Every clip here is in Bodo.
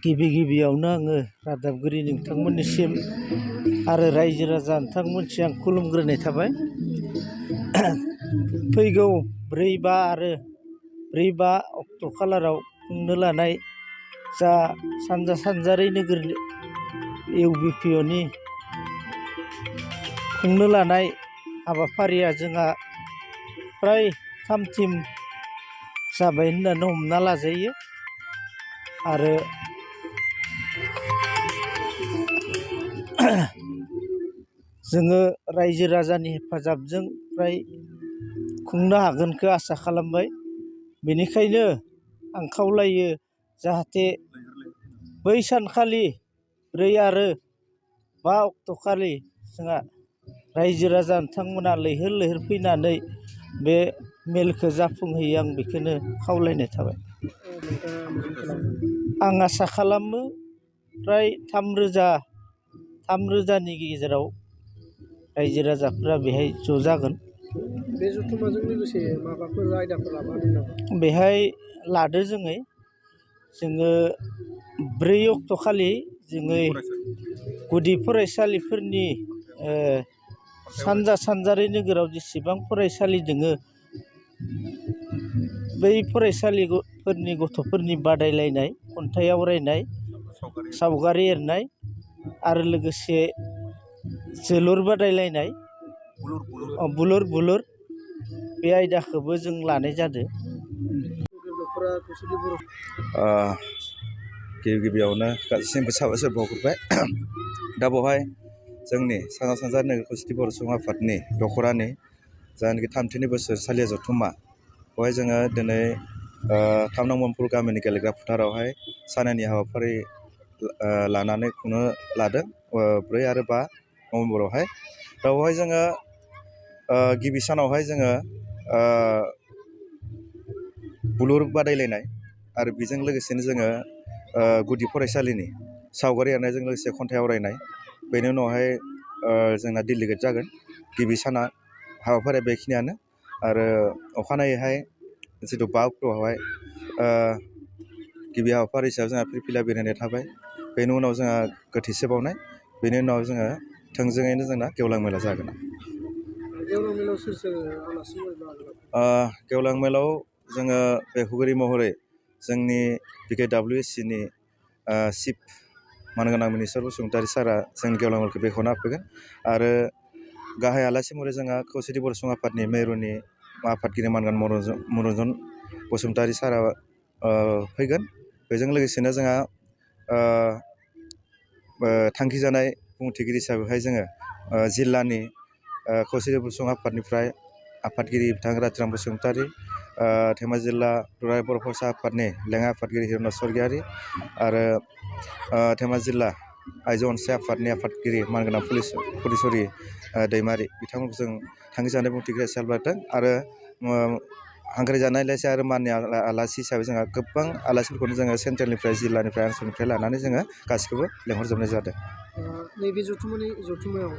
गिबि गिबियावनो आङो रादाबगिरि नोंथांमोननिसिम आरो रायजो राजा नोंथांमोनसिम आं खुलुमग्रोनाय थाबाय। फैगौ 4-5 आरो 4-5 अक्ट' खालाराव खुंनो लानाय जा सानजा सानजारि नोगोर इउबिपिअनि खुंनो लानाय हाबाफारिया जोंहा फ्राय थामथिम जाबाय होननानै हमना लाजायो। आरो जोङो रायजो राजानि हेफाजाबजों फ्राय खुंनो हागोनखौ आसा खालामबाय। बेनिखायनो आं खावलायो जाहाथे बै सानखालि 4 आरो 5 अक्ट'खालि जोंहा रायजो राजा नोंथांमोना लैहोर लैहोर फैनानै बे मेलखौ जाफुंहोयो, आं बेखौनो खावलायनाय थाबाय। आं आसा खालामो फ्राय 3,000नि गेजेराव रायजो राजाफोरा बेहाय ज' जागोन। बे जथुम्माजों लोगोसे माबाफोर आयदाफोर लाफादों नामा? बेहाय लादो जोङो 4 अक्ट'खालि जोङो गुदि फरायसालिफोरनि सानजा सानजारि नोगोराव जेसेबां फरायसालि दोङो बै फरायसालिफोरनि गथ'फोरनि बादायलायनाय, खन्थाइ आवरायनाय, सावगारि एरनाय आरो लोगोसे जोलुर बादायलायनाय, बुलुर बे आयदाखौबो जों लानाय जादों। गिबियावनो गासैबो साबायखर बावहरबाय। दा बेवहाय जोंनि सानजा सानजारि नोगोर खौसेथि बर' सुबुं आफादनि दख'रानि जायनाखि 3थि बोसोरसालिया जथुम्मा, बेवहाय जोङो दिनै 3 नं मोनपुर गामिनि गेलेग्रा फोथारावहाय सानैनि हाबाफारि लानानै खुंनो लादों 4 आरो 5 नभेम्बरावहाय। दा बेवहाय जोङो गिबि सानावहाय जोङो बुलुर बादायलायनाय आरो बेजों लोगोसेनो जोङो गुदि फरायसालिनि सावगारि एरनायजों लोगोसे खन्थाइ आवरायनाय, बेनि उनावहाय जोंना डेलिगेट जागोन। गिबि साना हाबाफारिया बेखिनियानो। आरो अखानायैहाय जिथु 5 अक्ट'आवहाय गिबि हाबाफारि हिसाबै जोंहा फिरफिला बिरहोनाय थाबाय। बेनि उनाव जोंहा गोथैसो बावनाय, बेनि उनाव जोङो थोंजोङैनो जोंना गेवलां मेला जागोन। गेवलां मेलाव सोर सोर आलासि गेवलां मेलाव जोङो बेखुगिरि महरै जोंनि PKWSCनि चिफ मानगोनां मिनिस्टार बसुमतारी सारआ जोंनि गेवलां मेलखौ बेखेवना होफैगोन। आरो गाहाय आलासि महरै जोंहा खौसेथि बर' सुबुं आफादनि मिरुनि आफादगिरि मानगोनां मनरन्जन बसुमतारी सारआ फैगोन। बेजों लोगोसेनो जोंहा थांखिजानाय बुंथिगिरि हिसाबैहाय जोङो जिल्लानि खौसेथि बर' सुबुं आफादनिफ्राय आफादगिरि बिथां रातिराम बसुमतारी, धेमाजि जिल्ला दुलाराय बर' फरायसा आफादनि लेङाइ आफादगिरि हिरण्य स्वरगयारि आरो धेमाजि जिल्ला आइजो अनसाय आफादनि आफादगिरि मानगोनां फुलेस्वरि दैमारि, बिथांमोनखौ जों थांखिजानाय बुंथिगिरि हिसाबै लादों। आरो हांख्रायजानाय आलासि आरो माननि आलासि हिसाबै जोंहा गोबां आलासिफोरखौनो जोङो सेन्ट्रेलनिफ्राय, जिल्लानिफ्राय, ओनसोलनिफ्राय लानानै जोङो गासैखौबो लेंहरजोबनाय जादों। नैबे जथुम्मायाव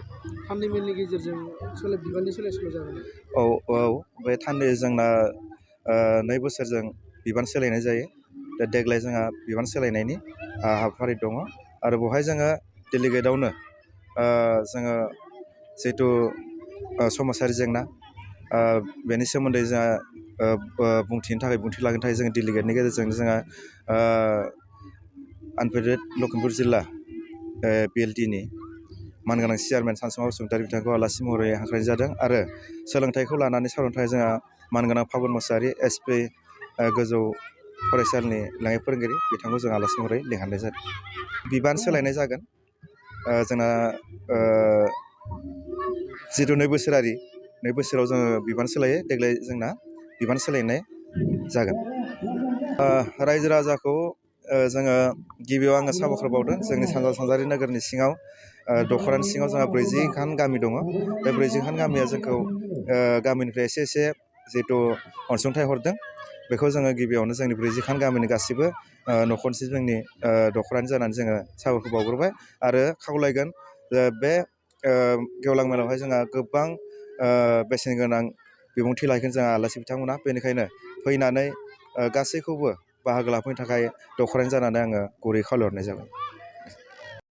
थान्दै मेलनि गेजेरजों बिबाननि सोलाय सोल' जागोन। औ, बे थान्दै जोंना 2 बोसोरजों बिबान सोलायनाय जायो। दा देग्लाय जोंहा बिबान सोलायनायनि हाबाफारि दङ। आरो बेवहाय जोङो डेलिगेटआवनो जोङो जिहेथु समाजारि जेंना बेनि सोमोन्दै जोंहा बुंथिनो थाखाय बुंथि लाखिनो थाखाय जोङो डेलिगेटनि गेजेरजों जोंहा आनफेडेरेड लखिमपुर जिल्ला PLTनि मानगोनां चेयारमेन सानसुमा बसुमतारी बिथांखौ आलासि महरै हांख्रायनाय जादों। आरो सोलोंथाइखौ लानानै सावरायनो थाखाय जोंहा मानगोनां फागुन मोसाहारि SP गोजौ फरायसालिनि लेङाइ फोरोंगिरि, बिथांखौ जों आलासि महरै लिंहरनाय जादों। बिबान सोलायनाय जागोन जोंना जिथु 2 बोसोराव जोङो बिबान सोलायो, देग्लाय जोंना बिबान सोलायनाय जागोन। रायजो राजाखौ जोङो गिबियाव आङो साबायखर बावदों। जोंनि सानजा सानजारि नोगोरनि सिङाव दख'रानि सिङाव जोंहा 40 खान गामि दङ। बे 40 खान गामिया जोंखौ गामिनिफ्राय एसे जिहेथु अनसुंथाइ हरदों। बेखौ जोङो गिबियावनो जोंनि 40 खान गामिनि गासैबो न'खरसे जोंनि दख'रानि जानानै जोङो साबायखर बावग्रोबाय। आरो खावलायगोन बे गेवलां मेलावहाय जोंहा गोबां बेसेन गोनां बिबुंथि लाखिगोन जोंहा आलासि बिथांमोना। बेनिखायनो फैनानै गासैखौबो बाहागो लाफैनो थाखाय दखरानि जानानै आङो गुरै खावलायहरनाय जाबाय।